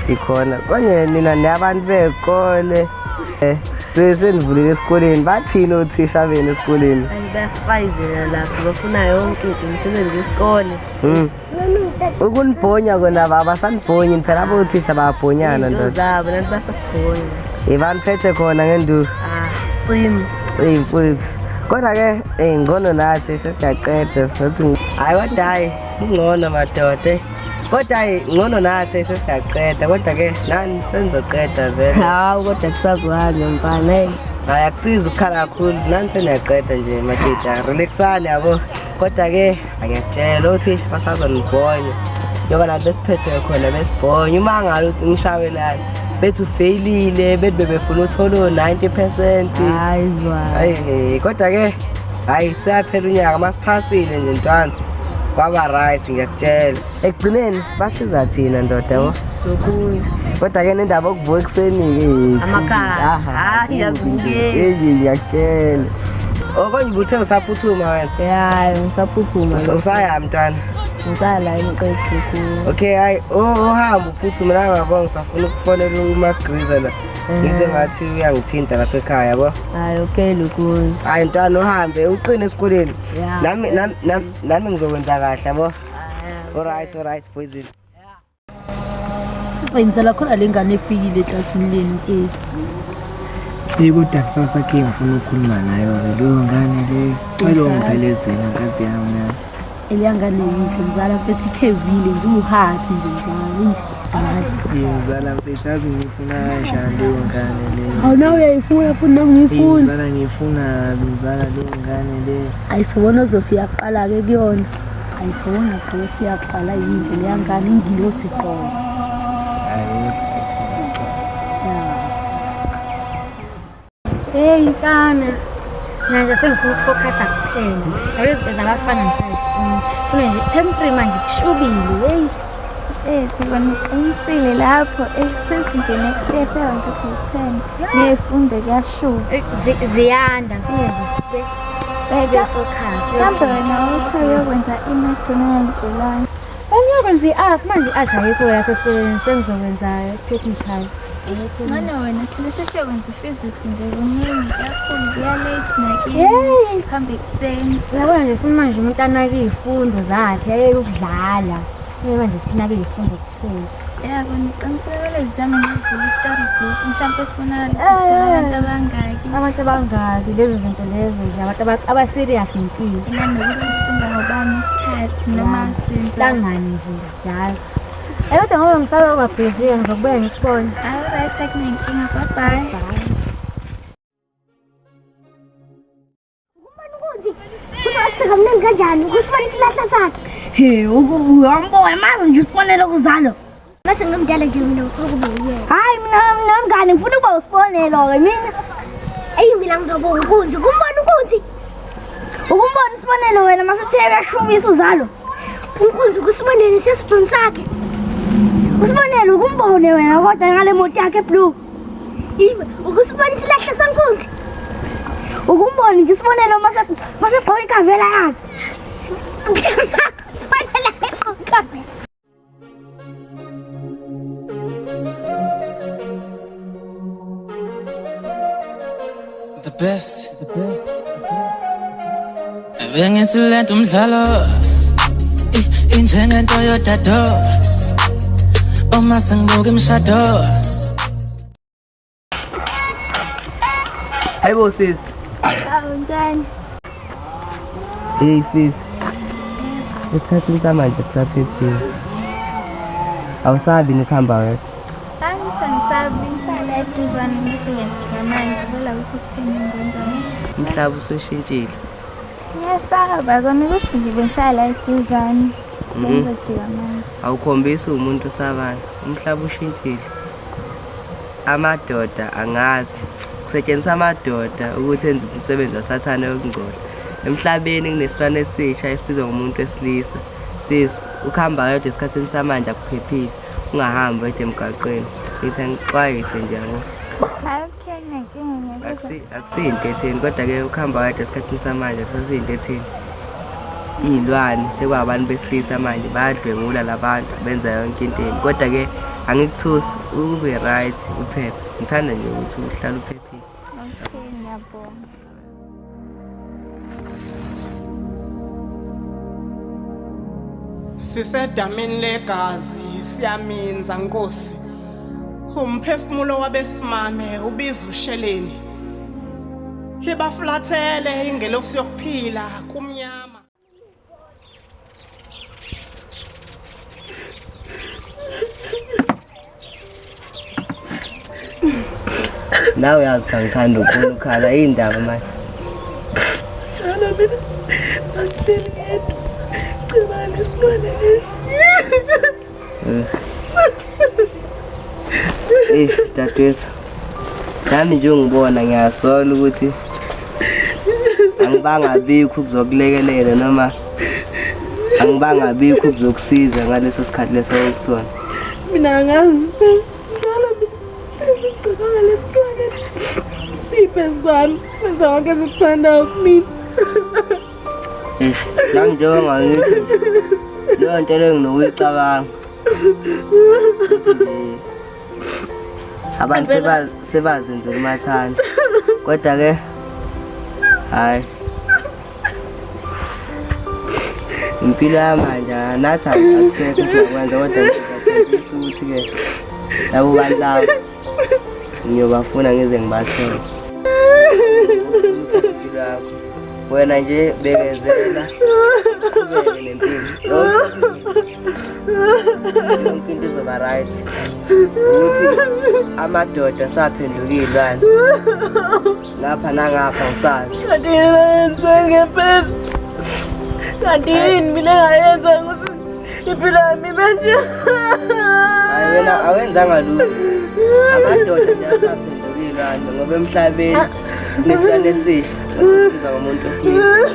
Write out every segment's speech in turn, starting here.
Sikhona. Konje nina nabantu bekole. Senivulile esikoleni bathini othisha benu esikoleni? Kanti bayasifayizela lapho bafuna yonke into umsebenzi wesikole. Ukunibhonya kona baba sanibhonyi phela abothisha bayabhonyana Into ndoda. zabo nathi basasibhonya. Ibaniphethe khona ngenduku. Ah, sicimi. Eyi mfowethu. Kodwa ke eh ngcono nathi sesiyaqeda futhi hayi kodwa hayi ngcono madoda. Eh. Kodwa hayi ngcono nathi sesiyaqeda kodwa ke nani senizoqeda vele. Hawu kodwa kusazohamba mfana. Hey. Hayi akusizi ukukhala kakhulu nani seniyaqeda nje madoda. Relaxani yabo. Kodwa ke angiyakutshela othisha basazonibhonya. Njengoba nathi besiphethe khona besibhonya uma ngalo uthi ngishawe lana bethi ufeyilile bethi bebefuna uthole o-90%. Hayi zwa. Hayi kodwa ke hayi siyaphela unyaka masiphasile nje ntwana kwaba right ngiyakutshela. Ekugcineni basiza thina ndoda yabo. Lokunye. Kodwa ke nendaba yokuvuka ekuseni ke. Amakhaza. Hayi, akuvukeki. Hey ngiyakutshela. Okonje ubuthe usaphuthuma wena. Ya, ngisaphuthuma. Usaya mntwana. Ngisala imqeqe kuyo. Okay hayi uhamba uphuthume la ngabona ngisafuna ukufonela uMagriza la. Ngizwe ngathi uyangithinta lapha ekhaya yabo. Hayi okay lokunye. Hayi ntwana uhambe uqine esikoleni. Ya. Nami nami nami- nami ngizokwenza kahle yabo. Alright alright poison. Eyi mzala khona le ngane efikile eklasini lenu mfethu. Eyi kodwa kusasa khe ngifuna ukukhuluma nayo-ke leyo ngane leyo. Cela ungiphelezele nkabi yami yazi. Leya ngane yinhle mzala mfethu ikhevile nje uhathi nje mzala inhle mzala. Eyi mzala mfethu yazi ngiyifuna kanjani leyo ngane leyo. Awu nawe uyayifuna futhi nami Eyi ngiyifuna. mzala ngiyifuna kabi mzala leyo ngane leyo. Ayisobona ozofika kuqala-ke kuyona. Ayisobona qala ofika kuqala yinhle leya ngane ingilosi qobo. Hhayi right. Ya. Hey mfana, mina nje sengifuna ukufokhasa kuphela. Yabo izinto zabafana ngisayifuni. Funa nje term 3 manje kushubile, hey. Eh, sibona uqinisile lapho. Eh, sethi nje next year sewonke grade 10. Nezifundo kuyashuba. Ziyanda, ngifuna nje sibe focus. Kambe wena uthe uyokwenza i-maths ungangitshelanga. Bengiyokwenza i-art manje i-art ayikho lapha esikoleni sengizokwenza technical. Ngcono wena thina sesiyokwenza i-physics nje kuningi kakhulu kuya-late nakini. Hey. Hambe ekuseni. Uyabona nje funa manje umuntu anake iy'fundo zakhe ayeke ukudlala. Kufanele manje sinake iy'fundo kuphela. Ya kona uqinisile kumele sizame nokuvula i-study group. Mhlawumpe sibonakale ukuthi sithola abantu abangaki. Abantu abangaki lezo zinto lezo nje abantu aba-serious ngempilo. Nanokuthi sifunda ngobani isikhathi noma senza. Hlangane nje njalo. Eh kodwa ngoba ngisaba ubabhizi ngizokubuya ngikubone. Alright, akunankinga. Bye bye. Kamnandi kanjani ukusibona isilahla sakhe. He, uyambona mazi nje usibonelo kuzalo. Mase ngimdala nje mina ngifuna ukuba uyena. Hayi mina mina mngane ngifuna ukuba usibonelo ke mina. Eyi mina ngizoba unkunzi, kumbona unkunzi. Ukumbona usibonelo wena masethe uyashubisa uzalo. Unkunzi kusibonele sesibhamu sakhe. Usibonelo ukumbone wena kodwa ngale moto yakhe blue. Iwe ukusibona isilahla sankunzi. Ukumbona nje usibonelo mase masegqoka ikhavela yakhe. Sibonela egqoka. The best, the best, the best. Bengithi lento umdlalo injengento yodado uma sengibuka imishado. Hayibo sis. Awu njani? Hey sis. Esikhathini samanje kusaphephile. Awusabi nokuhamba wedwa. Angithi angisabi ngihlala eduzane bese ngiyajika manje vele akukho okutheni engikwenzani. Umhlaba usushintshile. Ngiyasaba kona ukuthi nje bengihlala eduzane. Bengizojika manje. Awukhombisi umuntu osabayo. Umhlaba ushintshile. Amadoda angazi. Kusetshenziswa amadoda ukuthi enze umsebenzi wasathane wokungcola. Emhlabeni kunesilwane esisha esibizwa ngomuntu wesilisa. Sis, ukuhamba wedwa esikhathini samanje akuphephile. Ungahambi wedwa emgaqweni. Ngithi angixwayise nje yabo. Hayi okay akunankinga ngiyakuzwa. Akusiyinto etheni kodwa ke ukuhamba wedwa esikhathini samanje akusasiyinto etheni. Iy'lwane sekwabantu besilisa manje bayadlwengula labantu benza yonke into embi. Kodwa-ke angikuthusi ube right uphephe. Ngithanda nje ukuthi uhlale uphephile. Okay, ngiyabonga. Sisedamini legazi siyaminza Nkosi. Umphefumulo wabesimame ubiza usheleni. Ibafulathele ingelosi yokuphila kumnyama. Nawe uyazi ukuthi angithandi ukubona ukhala yini ndaba manje? Njalo mina angihleli ngedwa. Cibane isilwane lesi. Eish dadewethu. Nami nje ungibona ngiyasola ukuthi angibangabikho ukuzokulekelela noma angibangabikho ukuzokusiza ngaleso sikhathi leso okusona. Mina angazi. Njalo mina ngicabanga lesilwane. Siphezu kwami. Senza konke esikuthandayo kumina. Eish, nami njengoba ngithi leyo nto leyo nginokuyicabanga. Ukuthi nje abantu sebazenzela umathanda. Kodwa ke hayi impilo yamanje nathi akusekho singakwenza kodwa ngiyathembisa ukuthi-ke labo bantu labo ngiyobafuna ngize ngibathole. Uthathe impilo yakho wena nje bekezela uqhubeke nempilo yonke into izoba right ukuthi amadoda saphenduka iy'lwane ngapha nangapha usazi. Kanti yini ayenze ngempela? Kanti yini mina engayenza ukuthi impilo yami ibe nje? Hayi wena awenzanga lutho. Amadoda nje asaphenduka iy'lwane ngoba emhlabeni kunesilwane esisha esisibiza ngomuntu wesilisa.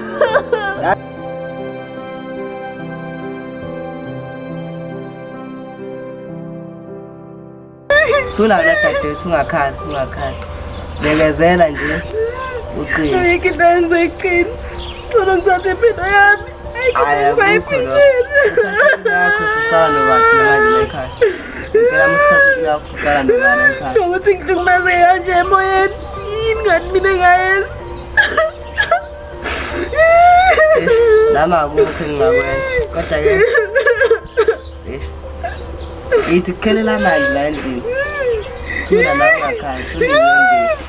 Thula wena dadewethu ungakhali ungakhali. Bekezela nje uqine. Ayikho into enze iqine. Ngcono ngithathe impilo yami. Ayikho Hhayi into akukho lokho. engizoyiphilele. Uthatha impilo yakho susala noba thina manje la ekhaya. Impela uma usithatha impilo yakho susala noba la ekhaya. Ukuthi ngihlukumezeke kanje emoyeni. Yini ngathi mina engayenza? Eish, nami akukho engingakwenza. Kodwa-ke eish, ithi kukhelela amanzi la endlini. Thula la ungakhali, thula inyembezi.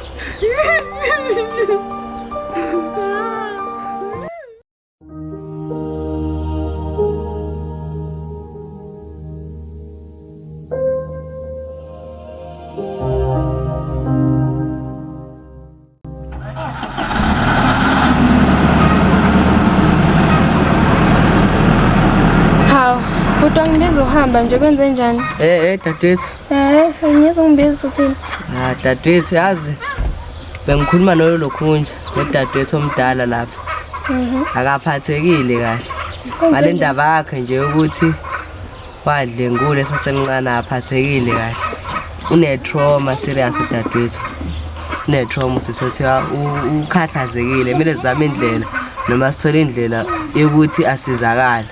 Hawu, bhuti wangibiza uhamba nje kwenze njani? Dadewethu. Ngizwe ungibiza uthini? Ah, dadewethu yazi bengikhuluma nolo lokhunja nodadewethu omdala lapha. Akaphathekile kahle. Ngale ndaba yakhe nje yokuthi wadlengula esasemncane aphathekile kahle. Une-trauma serious udadewethu. Une-trauma usisi ukhathazekile. Kumele sizame indlela noma sithole indlela yokuthi asizakale.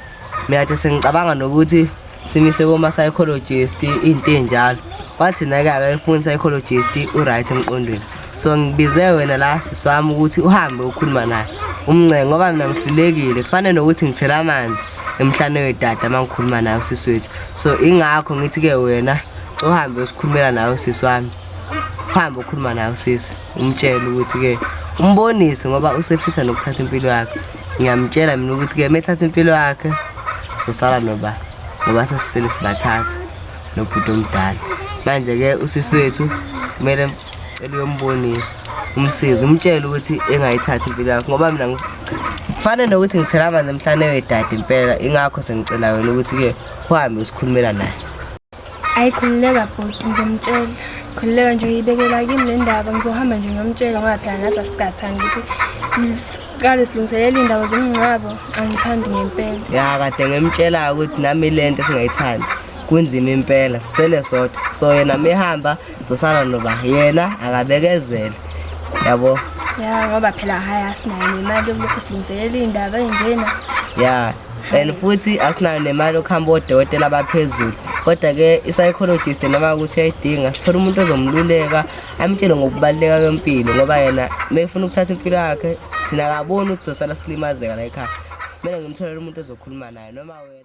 Mina kade sengicabanga nokuthi simise koma-psychologist into ey'njalo. Wathi naye-ke akayifuni psychologist u-right emqondweni. So ngibize wena la sisi wami ukuthi uhambe ukhuluma naye umncenge ngoba mina ngihlulekile kufanele nokuthi ngithele amanzi emhlane wedada uma ngikhuluma naye usisi wethu. So ingakho ngithi-ke wena uhambe usikhulumela naye usisi wami. Uhambe ukhuluma naye usisi umtshele ukuthi-ke umbonise ngoba usefisa nokuthatha impilo yakhe. Ngiyamtshela mina ukuthi-ke uma ethatha impilo yakhe sosala noba ngoba sesisele sibathathu nobhuti omdala. Manje-ke usisi wethu kumele cela uyombonisa umsize umtshele ukuthi engayithathi impilo yakhe ngoba mina kufanele nokuthi ngithela amanzi emhlane wedada impela ingakho sengicela wena ukuthi-ke uhambe usikhulumela naye. Ayi khululeka bhuti ngizomtshela. Khululeka nje uyibekela kimi le ndaba ngizohamba nje ngiyomtshela ngoba phela nathi asikathandi ukuthi siqale silungiselele iy'ndaba zomngcwabo. Angithandi ngempela. Ya kade ngimtshela ukuthi nami le nto singayithandi kunzima impela sisele sodwa so yena mehamba sosala noba yena akabekezele yabo. Ya ngoba phela hhayi asinayo nemali yokulokhu silungiselela iy'ndaba ey'njena. Ya, and futhi asinayo nemali yokuhamba odokotela abaphezulu. Kodwa-ke i-psychologist noma ukuthi uyayidinga, sithole umuntu ozomluleka amtshele ngokubaluleka kwempilo, ngoba yena uma efuna ukuthatha impilo yakhe thina akaboni ukuthi sizosala silimazeka la ekhaya. Kumele ngimtholele umuntu ozokhuluma naye noma wena.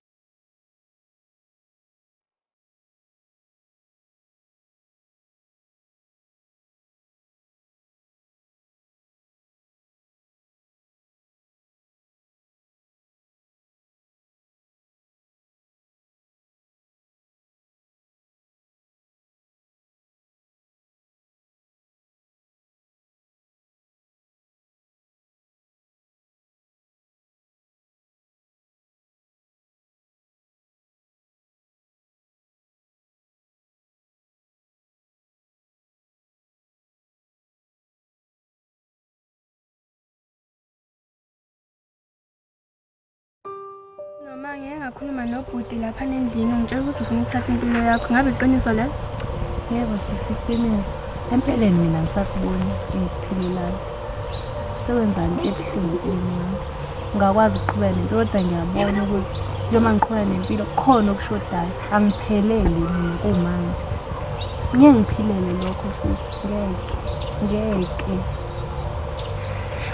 Noma ngeke ngakhuluma nobhuti lapha endlini ungitshela ukuthi ufuna ukuthatha impilo yakho, ngabe iqiniso lelo? Yebo sisi, iqiniso. Empeleni mina ngisakuboni engikuphilelayo. Sekwenzani ebuhlungu empilweni yami. Ngingakwazi ukuqhubeka nempilo kodwa ngiyabona ukuthi njengoba ngiqhubeka nempilo kukhona okushodayo. Angiphelele mina kumanje. Ngeke ngiphilele lokho sisi, ngeke. Ngeke.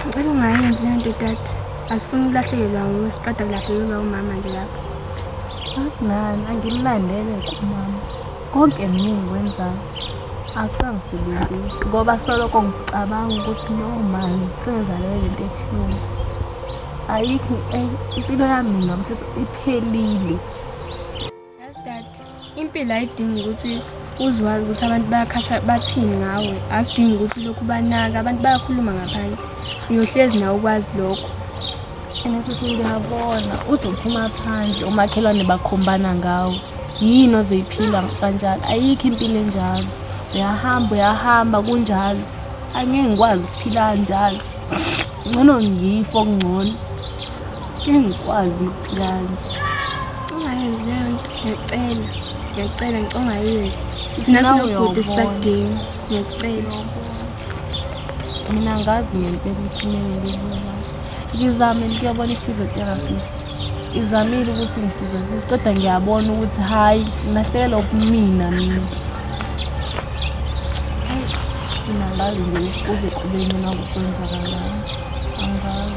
Ngicela ungayenzi le nto dad. Asifuni ukulahlekelwa nguwe, siqeda kulahlekelwa umama nje lapha. Akunani, angimlandele kumama. Konke mina engikwenzayo akusangisebenzisi ngoba soloko ngicabanga ukuthi no mani sengizalele lento ebuhlungu. Ayikho impilo yami mina mthetho iphelile. Yazi dad, impilo ayidingi ukuthi uzwazi ukuthi abantu bayakhatha bathini ngawe. Akudingi ukuthi lokhu banaka, abantu bayakhuluma ngaphandle. Uyohlezi nawe ukwazi lokho. And sisi ngiyabona uzophuma phandle omakhelwane bakhombana ngawe. Yini ozoyiphila kanjalo? Ayikho impilo enjalo. Uyahamba uyahamba kunjalo. Angeke ngikwazi ukuphila kanjalo. Ngcono ngife okungcono. Ngeke ngikwazi ukuphila kanje. Ungayenzi leyo nto, ngiyacela. Ngiyacela ngicela ungayenzi. Thina Nawe sinobhuti uyobona. sisakudinga. Ngiyacela. Mina ngazi ngempela ukuthi kumele ngibulale. Ngizame ngiyobona i-physiotherapist. Izamile ukuthi ngisize sisi kodwa ngiyabona ukuthi hhayi ngilahlekelwa ubumina mina. Mina angazi nje ukuthi kuze kube nina kwenzakalani. Angazi.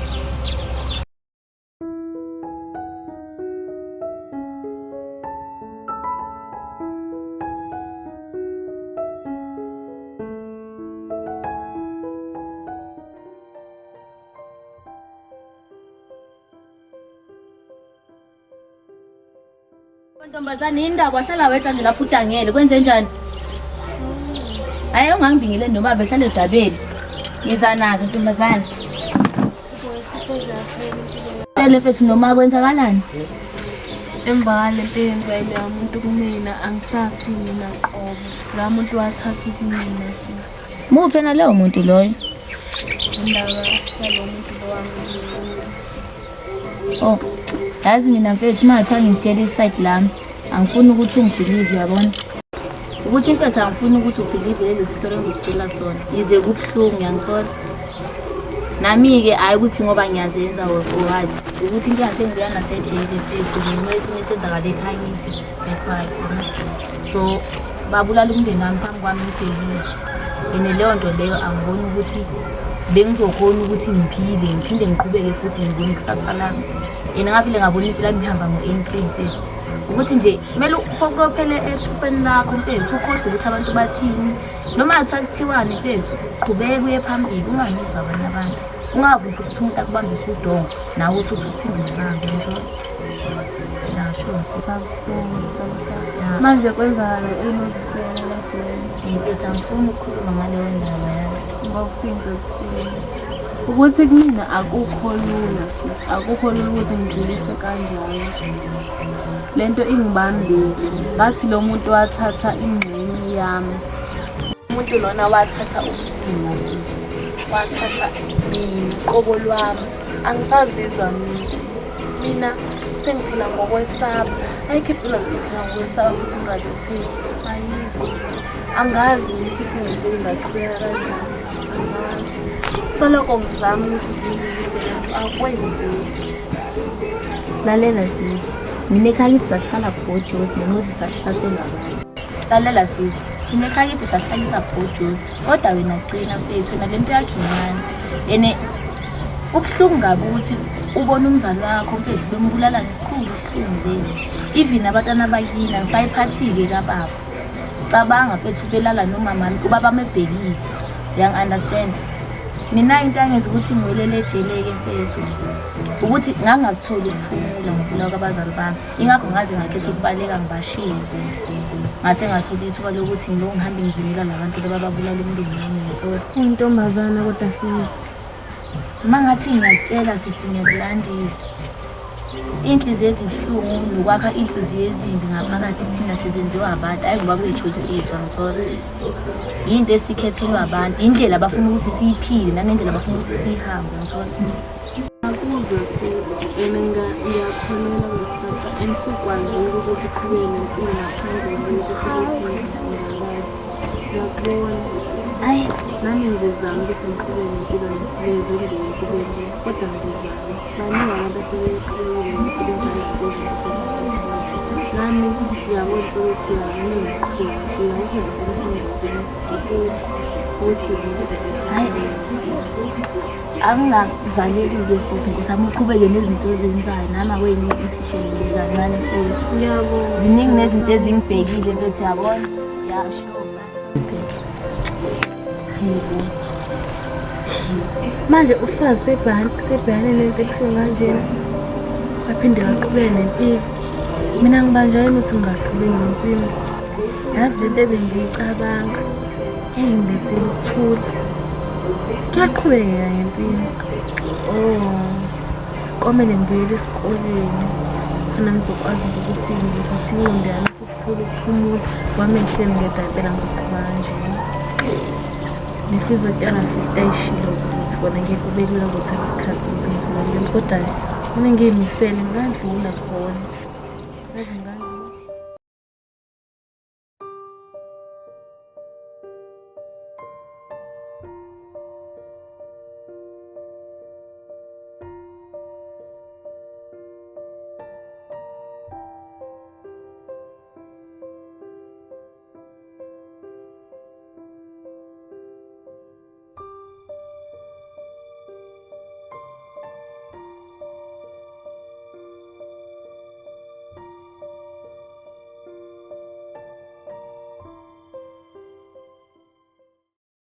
Ntombazane indaba wahlala wedwa nje lapho udangele kwenze njani? Hayi ungangibingele noma behlale edabeni. Ngiza nazo ntombazane. Tshele mfethu noma kwenzakalani? Emva kwale nto eyenziwa yiloya muntu kumina angisazi mina qobo. Loya muntu wathatha kumina sisi. Muphi na lowo muntu loyo? Indaba yalo muntu lo wami. Oh, yazi mina mfethu uma ngathiwa ngikutshela iside lami, angifuni ukuthi ungibhilive uyabona. Ukuthi mfethu angifuni ukuthi ubhilive lezi sitori engizokutshela sona. Yize kubuhlungu ngiyangithola. Nami-ke hhayi ukuthi ngoba ngiyazenza or what. Ukuthi inkinga sengibuya nasejele mfethu ngenxa yesinye esenzakala ekhaya kithi back right. So babulala umndeni wami phambi kwami ngibhekile. And leyo nto leyo angiboni ukuthi bengizokhona ukuthi ngiphile ngiphinde ngiqhubeke futhi ngibone ikusasa lami. Yena ngavele ngabona impilo yami ihamba ngo-N3 mfethu. Ukuthi nje kumele uphokophele ephupheni lakho mfethu, ukhohlwe ukuthi abantu bathini. Noma kuthiwa kuthiwani mfethu, qhubeka uye phambili ungamiswa abanye abantu. Ungavumi futhi ukuthi umuntu akubambise udongo nawe uthi uthi uphinde ubambe uyangithola? Ya sure. Sabuhlungu isihlobo sami. Manje kwenzakala ini uzifela ejele? Mfethu angifuni ukukhuluma ngaleyo ndaba yazi. Ngoba kusinto ekuthile. Ukuthi kumina akukho lula sisi, akukho lula ukuthi ngidlulise kanjalo. Lento ingibambile. Ngathi lo muntu wathatha ingxenye yami. Umuntu lona wathatha ubumina sisi. Wathatha mina qobo lwami. Angisazizwa mina. Mina sengiphila ngokwesaba. Ayikho impilo ngiphila ngokwesaba futhi ungazithembi. Ayikho. Angazi ukuthi impilo ingaqhubeka kanjani. Angazi. Soloko ngizama ukuthi ngilungise lento akwenzeki. Lalela sisi, mina ekhaya kithi sahlala bhojozi nomuzi sahlaselwa abantu. Lalela sisi, thina ekhaya kithi sahlalisa bhojozi, kodwa wena qina mfethu, wena le nto yakho incane. Ene kubuhlungu kabi ukuthi ubone umzali wakho mfethu bembulala ngesikhulu isihlungu lesi. Even abantwana bakini angisayiphathi-ke kababa. Cabanga mfethu belala nomamami, ubaba mebhekile. Uyangi-understand? Mina into angenza ukuthi ngiwelele ejele-ke mfethu ukuthi ngangingakutholi ukuphumula ngokubulawa kwabazali bami. Ingakho ngaze ngakhetha ukubaleka ngibashiye. Ngase ngathola ithuba lokuthi ngilokhu ngihambe ngizimela labantu laba ababulala umndeni wami ngithola. Uyintombazana kodwa sisi. Uma ngathi ngiyakutshela sisi ngiyakulandisa. Iy'nhliziyo ezibuhlungu nokwakha iy'nhliziyo ezimbi ngaphakathi kuthina sizenziwa abantu, hhayi ngoba kuyi-choice yethu angithola. Yinto esikhethelwa abantu, indlela abafuna ukuthi siyiphile nangendlela abafuna ukuthi siyihambe angithola. Ngiyakuzwa sisi and ngiyakholelwa kulesi and sukwazile ukuthi uqhubeke nempilo ngaphandle kokuthi ungakwazi. Ngiyakubona. Ayi. Nami ngizozama ukuthi ngiqhubeke nempilo ngeze kube kube lula kodwa ngizozama. Baningi abantu asebeqhubekile nempilo enjalo izinto ezinhle. Nami ngiyabona ukuthi kumele ngiqhubeke nempilo ayikho nje into esengizokwenza akukho ukuthi Hayi. Angingavaleli-ke sisi ngizama uqhubeke nezinto ozenzayo nami akwenye ithi shelele kancane mfethu. Ngiyabonga. Ziningi nezinto ezingibhekile mfethu yabona. Yasho. Manje uSwazi sebhekane nento ebuhlungu kanjena. Aphinde aqhubeke nempilo. Mina ngibanjwa yini ukuthi ngingaqhubeki nempilo? Yazi lento ebengiyicabanga engilethele ukuthula. Kuyaqhubekeka ngempilo. Oh, komele ngibuyele esikoleni khona ngizokwazi ukuthi ngithi ingqondo yami isukuthola ukuphumula. Wami ngihleli ngedwa impela ngizoqhuba kanjena. Ne-physiotherapist ayishilo ukuthi kona ngeke kube lula kuthatha isikhathi ukuthi ngidlule kodwa mina ngiyimisele ngingandlula khona. Yazi ngingandlula.